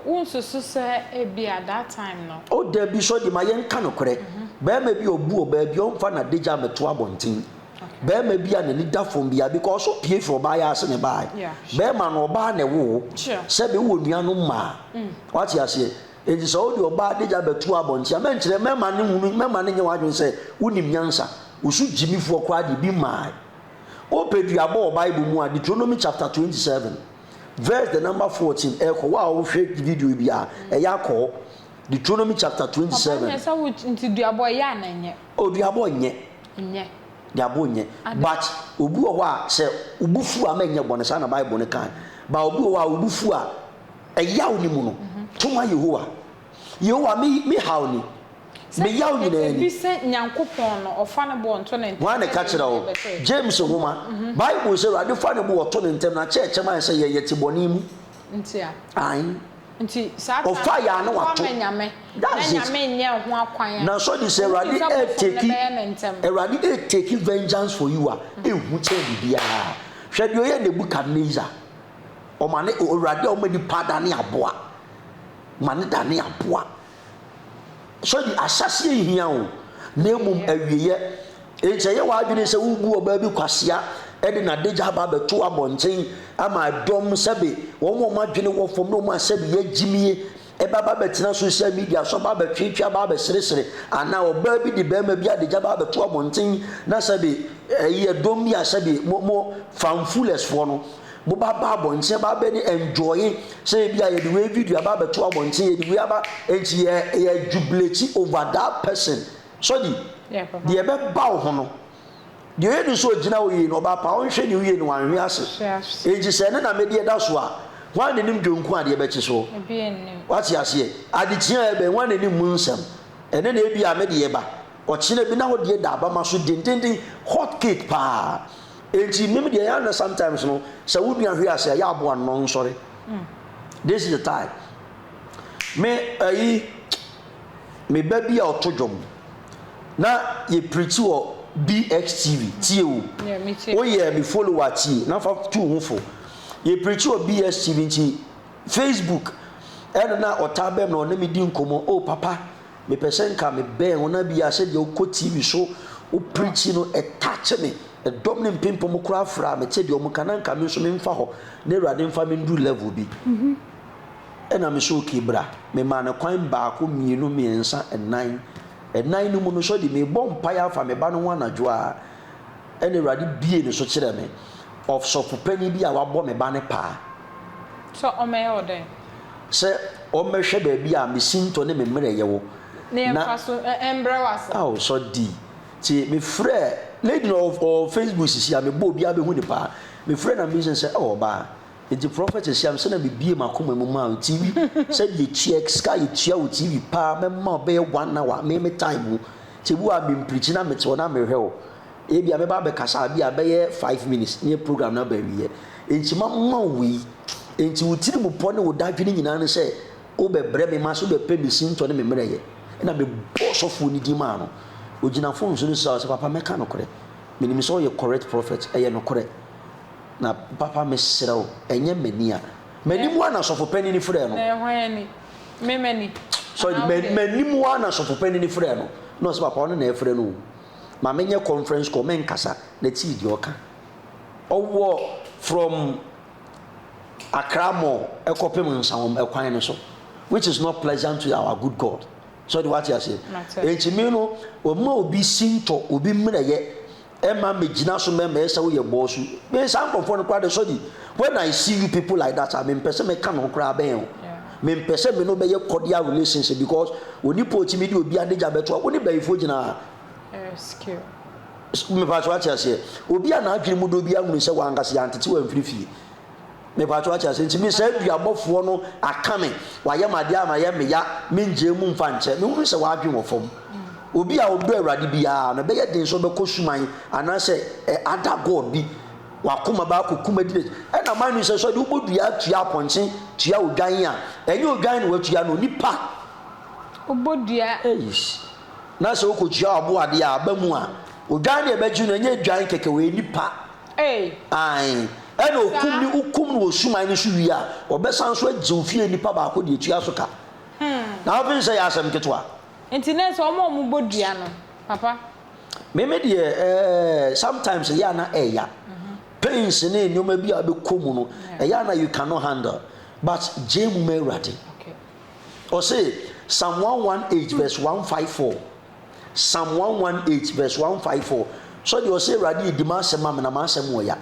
S2: Wo nsusu sɛ ebia that time no.
S1: Oh dabi sɔdi ma yɛn ka nokorɛ, bɛrima bi a ɔbu ɔbaa bi ɔnfa n'adagya mmɛto abɔnten, bɛrima bi a n'ani da fam biara because wo pie firi ɔbaa yɛ ase na ɛbaeɛ, bɛrima no ɔbaa na ɛwo wo, sɛbi wowɔ nuanom mmaa, wate aseɛ, enti sɛ wode ɔbaa adagya bɛto abɔnten a mɛnkyerɛ mɛma no nhunu mɛma no nyɛ w'adwene sɛ wonim nyansa, wo so gyimifoɔ koraa deɛ bi mmae. Wopɛ duabɔ wɔ Bible mu a, Deuteronomy chapter 27, verse the number 14 ɛkɔ. Wo a wohwɛ video yi biara, ɛyɛ akɔ hɔ. Deuteronomy chapter 27.
S2: Papa nyɛ sɛ wo nti duabɔ ɛyɛ ana ɛnyɛ?
S1: Oh, duabɔ nyɛ.
S2: Nyɛ.
S1: Duabɔ nyɛ. But obi wɔ hɔ a sɛ wo bo fu a mɛnyɛ bɔne saa na Bible no kan. But obi wɔ hɔ a wo bo fu a ɛyaw ne mu no, to ma Yehowa. Yehowa me me haw ni.
S2: Sɛ
S1: Me yaw nyinaa
S2: ebi
S1: ni.
S2: sɛ Nyankopɔn no, ɔfa ne bo ɔnto ne ntɛm
S1: Hwan na ɛka
S2: sɛdeɛ
S1: kyerɛ wo?
S2: yɛn bɛsɛ.
S1: James nwoma. Bible sɛ Awurade fa ne bo ɔto ne ntɛm na kyɛɛkyɛm ayɛ sɛ yɛn yɛte bɔne mu.
S2: Nti a.
S1: Ae.
S2: Nti saa time
S1: Ɔfa
S2: no
S1: yɛ a na
S2: ɔto
S1: wato.
S2: ama Nyame na
S1: That's it.
S2: Nyame nyɛ ho akwan a,
S1: Na sɔde sɛ
S2: ɔhu
S1: Awurade
S2: sɛ bosom no
S1: ɛreteki
S2: bɛyɛ no ntɛm.
S1: Awurade ɛreteki vengeance for you a, ɛnhu kyɛn biribiara. Hwɛ deɛ ɔyɛɛ Nebuchadnezzar. Ɔma ne Awurade a ɔma nipa dane aboa. Ma ne dane aboa. Sɔdi ahyɛaseɛ nhia o, na mmom awieɛ. Enti ɛyɛ w'adwene sɛ wobu ɔbaa bi kwasea de n'adagya aba abɛto abɔnten ama ɛdɔm sɛbe wɔn a wɔn adwene wɔ fam ne wɔn a sɛbe yɛagyimie ɛbɛba abɛtena social media so aba abɛtwetwe aba abɛseresere anaa ɔbaa bi de barima bi adagya aba abɛto abɔnten na sɛbe ɛyi ɛdɔm bi a sɛbe mo mo fanfulɛsfoɔ no Mo ba ba abɔnten ba abɛ ne enjoy sɛ ebi a yɛde wei video aba abɛto abɔnten yɛde wei aba nti yɛ yɛ jubilate over that person sɔdi deɛ ɛbɛba wo ho no deɛ ɔyɛ ne sɛ ɔgyina wo yie no ɔba pa ɔnhwɛ ne yie no wanhwe ase nti sɛ ɛne na medeɛ da so a hwan na nim dwonku adeɛ bɛkye so wate aseɛ adekyea ɛbɛn hwan na nim mu nsɛm ɛne na ebi a medeɛ ba ɔkyena bi na wo deɛ da abama so dendenden hot cake paa Enti meme deɛ ɛyɛ na sometimes no sɛ wo nua hwe ase a yɛ aboa no na ɔnsɔre. This is the time. Me ayi me ba bi a ɔto dwom na yɛ preach wɔ BXTV tie o. Woyɛ me follower tie na fa tu ho fo. Yɛ preach wɔ BXTV nti Facebook ɛna na ɔtaa bɛm na ɔne me di nkɔmmɔ oh papa Mepɛ sɛ nka me bɛn wo na bia sɛdeɛ wokɔ TV so wo preachi no ɛtache me, ɛdɔm ne mpempem koraa frɛ a mete deɛ wɔn ka na nka me nso memfa hɔ na Awurade mfa me nduru level bi. Ɛna me sɛ okay bra, me maa no kwan baako, mmienu, mmiɛnsa, nnan. Ɛnan no mu no sɔde mebɔ mpaeɛ afa me ba no ho anadwo a ɛna Awurade bie ne so kyerɛ me ɔsɔfo panin bi a wabɔ me ba no paa.
S2: Sɛ ɔmmɛyɛ wo dɛn?
S1: sɛ ɔmmɛhwɛ baabi a me sintɔ ne me mmerɛyɛ wɔ.
S2: Na yɛmfa so mbrɛ wo ase.
S1: Ao sɔ di. Nti me frɛɛ lady no ɔwɔ Facebook sisi a mebɔ obiara bɛhu no paa. Me frɛɛ na me bisa no sɛ oh ɔbaa nti prophet ahyia me sɛ na me bie m'akoma mu maa wo TV sɛ deɛ tua sika yɛ tua wo TV paa mɛma wo bɛyɛ one hour me me time mu nti ebi wɔ a me mprikyi na mete hɔ na mehwɛ wo ebi a mɛba abɛkasa bi a bɛyɛ 5 minutes ne program no aba awieɛ nti mama wo wei nti wo tiri mu pɔ ne wo dadwene nyinaa ne sɛ wobɛbrɛ me ma so wobɛpɛ me sintɔ ne me mmerɛyɛ ɛna mebɔɔ sɔfoɔ no din maa no. Ogyina phone so no sɛ ɔsɛ papa mɛka nokorɛ. Menim sɛ ɔyɛ correct prophet, ɛyɛ nokorɛ. Na papa mesrɛ wo, ɛnyɛ m'ani a. M'anim ara na sɔfo panin no frɛɛ no.
S2: Na ɛyɛ hwan ani? Me m'ani.
S1: Sorry,
S2: Anaa wo deɛ?
S1: m'anim ara na sɔfo panin no frɛɛ no. Na ɔsɛ papa ɔno na ɛfrɛ no o. Ma menyɛ conference call, menkasa, na tie deɛ ɔka. Ɔwɔ from Accra Mall ɛkɔpem Nsawam ɛkwan no so which is not pleasant to our good God. So de wate aseɛ. Enti me no ɔma obi sintɔ obi mmerɛyɛ ɛma megyina so mɛma ɛsɛ woyɛ bɔɔso. Me saa nkurɔfoɔ no koraa de sɔdi when I see you people like that a mempɛ sɛ mɛka me ho koraa bɛn o. Mempɛ sɛ me no bɛyɛ cordial relationship because onipa otimi de obi adagya bɛto a wo ne bayifoɔ gyina. Mepakyɛ wate aseɛ. Obi a n'adwene mu dɔ bi ahunu sɛ wankasa yɛantete wamfiri fie. Mepakyɛ wate aseɛ. Nti me saa duabɔfoɔ no aka me, wayɛ me adeɛ ama yɛ me ya, mengyae mu mfa nkyɛ. Mehunu sɛ w'adwene wɔ fam. Obi a ɔdɔ Awurade biara no, ɛbɛyɛ den sɛ ɔbɛkɔ suman anaasɛ other god bi. W'akoma bɛakɔ kum adi n'akyi. Ɛna man no sɛ sɛ ɔde wobɔ dua tua apɔnkye, tua odwan a, ɛnyɛ odwan na watua no, nipa.
S2: Wobɔ dua.
S1: Eish. Na sɛ wokotua w'aboadeɛ a aba mu a, odwan no a ɛbɛgye no, ɛnyɛ dwan kɛkɛ, ɔyɛ nipa. Ae. Ɛna okum ne, wokum no wɔ suman no so wie a, ɔbɛsan nso agye wo fie nipa baako de atua so ka. Na wofeel sɛ ɛyɛ asɛm ketewa?
S2: Nti na sɛ wɔn a wɔbɔ dua no, papa?
S1: Me me deɛ eh, sometimes ɛyɛ a na ɛya. Pains ne nneɛma bi a wobɛkɔ mu no, ɛyɛ a na you cannot handle. But gyae mu ma Awurade. Ɔse Psalm 118 verse 154 Psalm 118 verse 154 Sɛ deɛ ɔse Awurade di m'asɛm ma me na m'asɛm wɔ ya.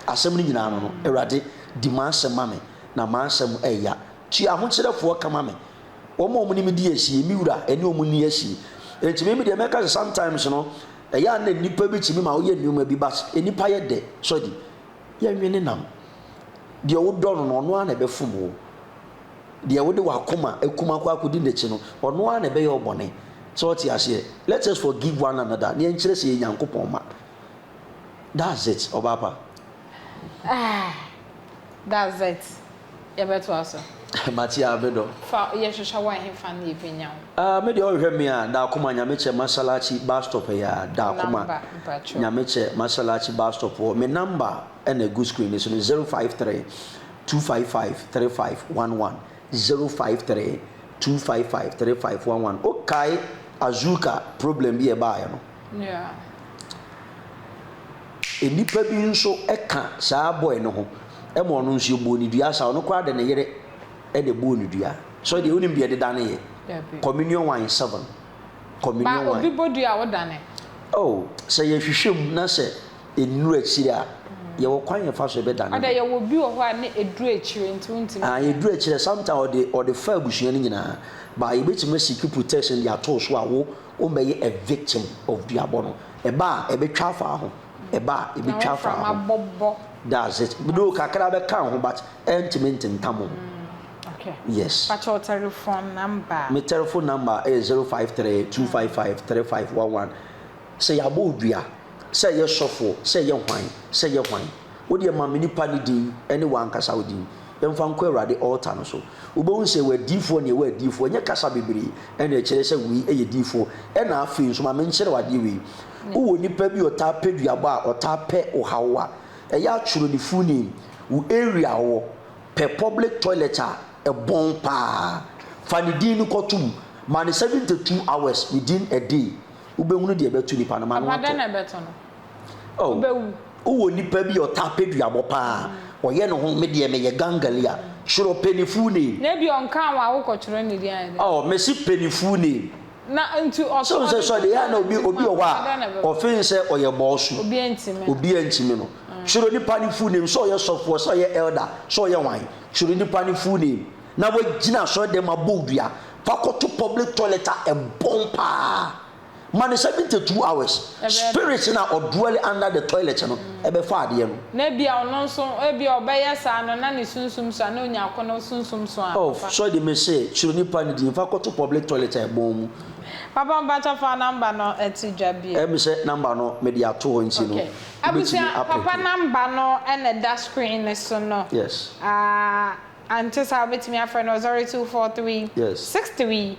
S1: Asɛm no nyinaa no no Awurade di m'asɛm ma me na m'asɛm ɛya. Tua ahokyerɛfoɔ ka ma me. Wɔn a wɔn ne me di asie, me wura ɛne wɔn nni asie. Enti me deɛ mɛka sɛ sometimes no ɛyɛ a na nnipa bi tumi ma woyɛ nneɛma bi but nnipa yɛ dɛ sɔdi yɛnwene nam. Deɛ wodɔ no no, ɔno ara na ɛbɛfom wo. Deɛ wode w'akoma akum akɔ akɔdi n'akyi no, ɔno ara na ɛbɛyɛ wo bɔne. Sɛ wote aseɛ? Let us forgive one another na yɛnkyerɛ sɛ yɛyɛ Nyankopɔn mma. That's it, ɔbaa pa.
S2: Ah, that's it. Yɛbɛtoa so.
S1: Mate a, me dɔ.
S2: Fa, yɛhwehwɛ wo a, ɛhefa na yɛbɛnya wo?
S1: Ah, me deɛ ɔhwehwɛ me a, Daakoma Nyamekyɛ Masalachi bus stop ɛyɛ a, Daakoma
S2: Number, mpakyɛw.
S1: Nyamekyɛ Masalachi bus stop hɔ. Me number ɛna ɛgu screen no so no, 053 255 3511, 053 255 3511. Wokae Azuka problem bi a ɛbaeɛ no?
S2: Yeah.
S1: Nnipa bi nso ka saa boy no ho ma ɔno nso yɛbɔɔ no dua saa, ɔno koraa de ne yere na ɛbɔɔ no dua. So deɛ wonim deɛ ɛde dane yɛ?
S2: Dabi.
S1: Communion wine 7. Communion
S2: Ba
S1: wine.
S2: obi bɔ dua a wodane?
S1: Oh, sɛ yɛhwehwɛ mu na sɛ ɛnnuru akyire a, yɛwɔ kwan yɛfa so yɛbɛdane
S2: Ɔdɛ
S1: no.
S2: yɛwɔ bi wɔ hɔ a ne ɛduru akyire nti wontumi
S1: Ah,
S2: nnane.
S1: ɛduru akyire sometimes ɔde ɔde fa abusua no nyinaa. But yɛbɛtumi asiki protection de ato wo so a wo wommɛyɛ a victim of duabɔ no. Ɛba a, ɛbɛtwa afa ho. Ɛba a,
S2: Na
S1: ɛbɛtwa
S2: wo
S1: afa
S2: mframa
S1: ho.
S2: bɔbɔ.
S1: That's it. Though kakra bɛka ho but ɛntumi ntentam ho.
S2: Okay.
S1: Yes.
S2: Pakyɛ wo telephone number.
S1: Me telephone number ɛyɛ 053 255 3511. Sɛ yɛabɔ wo dua, sɛ ɛyɛ sɔfoɔ, sɛ ɛyɛ hwan, sɛ ɛyɛ hwan, wo deɛ ma me nipa no din ɛne w'ankasa wo din. Yɛmfa nkɔ Awurade altar no so. Wobɛhu sɛ ɛwɔ adiyifoɔ ne ɛwɔ adiyifoɔ. Ɛnyɛ kasa bebree ɛna ɛkyerɛ sɛ wei ɛyɛ diyifoɔ. Ɛna afei nso ma menkyerɛ wo adeɛ wei. Wowɔ nipa bi a ɔtaa pɛ duabɔ a ɔtaa pɛ wo haw a, ɛyɛ a twerɛ ne full name, wo area a ɔwɔ, pɛ public toilet a ɛbɔn paa, fa ne din no kɔto mu, ma no 72 hours within a day, wobɛhunu deɛ ɛbɛto nipa no, ma no
S2: Papa dɛn
S1: atɔ.
S2: na ɛbɛto no?
S1: Oh,
S2: Wobɛwu.
S1: wowɔ nipa bi a ɔtaa pɛ duabɔ paa, ɔyɛ ne ho, me deɛ meyɛ gangali a, twerɛ pɛ ne full name.
S2: Na ebia ɔnkaa wo a wokɔtwerɛ ne din ayɛ dɛn?
S1: Oh, mese pɛ ne full name.
S2: Na nti ɔso
S1: Sɛ sɛ sɛ deɛ na obi obi wɔ hɔ a ɔfen sɛ ɔyɛ bɔɔso.
S2: Obi antimi no.
S1: Obi antimi no. Twerɛ nipa ne full name sɛ ɔyɛ sɔfoɔ sɛ ɔyɛ elder sɛ ɔyɛ hwan twerɛ nipa ne full name. na wagyina asɔre dɛm abɔ wo dua, fa kɔto public toilet a ɛbɔn paa. Ma no 72 hours. Spirit no a ɔdwell under the toilet no ɛbɛfa adeɛ no.
S2: Na ebia ɔno nso, ebia ɔbɛyɛ saa no na ne sunsum so a, na onya akɔnnɔ sunsum so a,
S1: Oh,
S2: papa.
S1: sɔre de mese, kyerɛ nipa no din, fa kɔto public toilet a ɛbɔn mu.
S2: Papa mpakyɛ fa number no to dwa bio.
S1: Ɛyɛ me sɛ number no mede ato hɔ nti no,
S2: Okay.
S1: wobɛtumi
S2: Abusua, papa
S1: apeke.
S2: number no na ɛda screen no so no.
S1: Yes.
S2: Ah, ante saa wobɛtumi afrɛ no wɔ 0243
S1: Yes.
S2: 63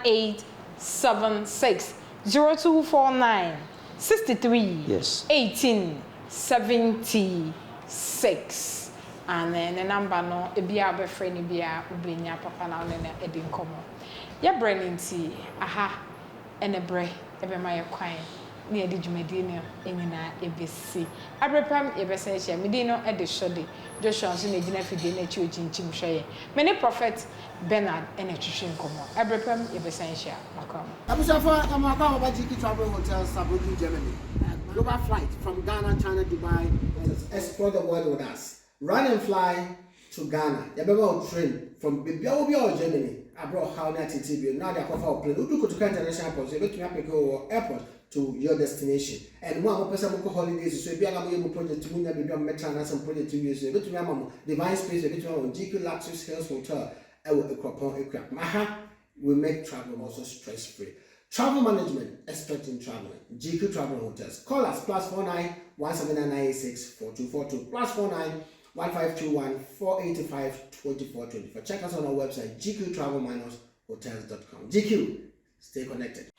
S2: 18 76 0249 63
S1: Yes.
S2: 18 76. Aane, ne number no, ebia wobɛfrɛ no biara wobɛnya papa na wo ne no adi nkɔmmɔ. Yɛ berɛ no nti, aha ne berɛ bɛma yɛ kwan na yɛde dwumadie no nyinaa ɛbɛsi. Aberɛ pa mu yɛbɛsan ahyia. Me din no de Shordy. Joshua nso na ɛgyina afidie no akyi ɔkyinkyim hwɛ yɛn. Me ne Prophet Bernard na ɛtwetwe nkɔmmɔ. Ɛberɛ pa mu yɛbɛsan ahyia. Makɔ ama.
S3: Abusuafo, yɛma mo akwaaba ba GK Travel Hotel, Saarbrücken, Germany. Global flight from Ghana, China, Dubai, and explore the world with us. Run and fly to Ghana. Yɛbɛma wo train from baabi a wɔ biara wɔ Germany abrɛ ɔhaw ne ateetee bio na wode akɔfa wo plane. Wodu Kotoka International Airport nso, yɛbɛtumi apeke wo wɔ airport to your destination. And mo a mopɛ sɛ mokɔ holidays nso, ebia na moyɛ mo project munnya baabi a mobɛtra anaasɛ mo project wie nso, yɛbɛtumi ama mo Divine Space, yɛbɛtumi ama mo GQ Luxus Hills Hotel ɛwɔ Akuropɔn Akuapem. Aha, we make travel also stress free. Travel management, expert in traveling. GQ Travel Hotels. Call us +49 17996 4242 +49 1521 485 2424. Check us on our website gqtravel-hotels.com. GQ, stay connected.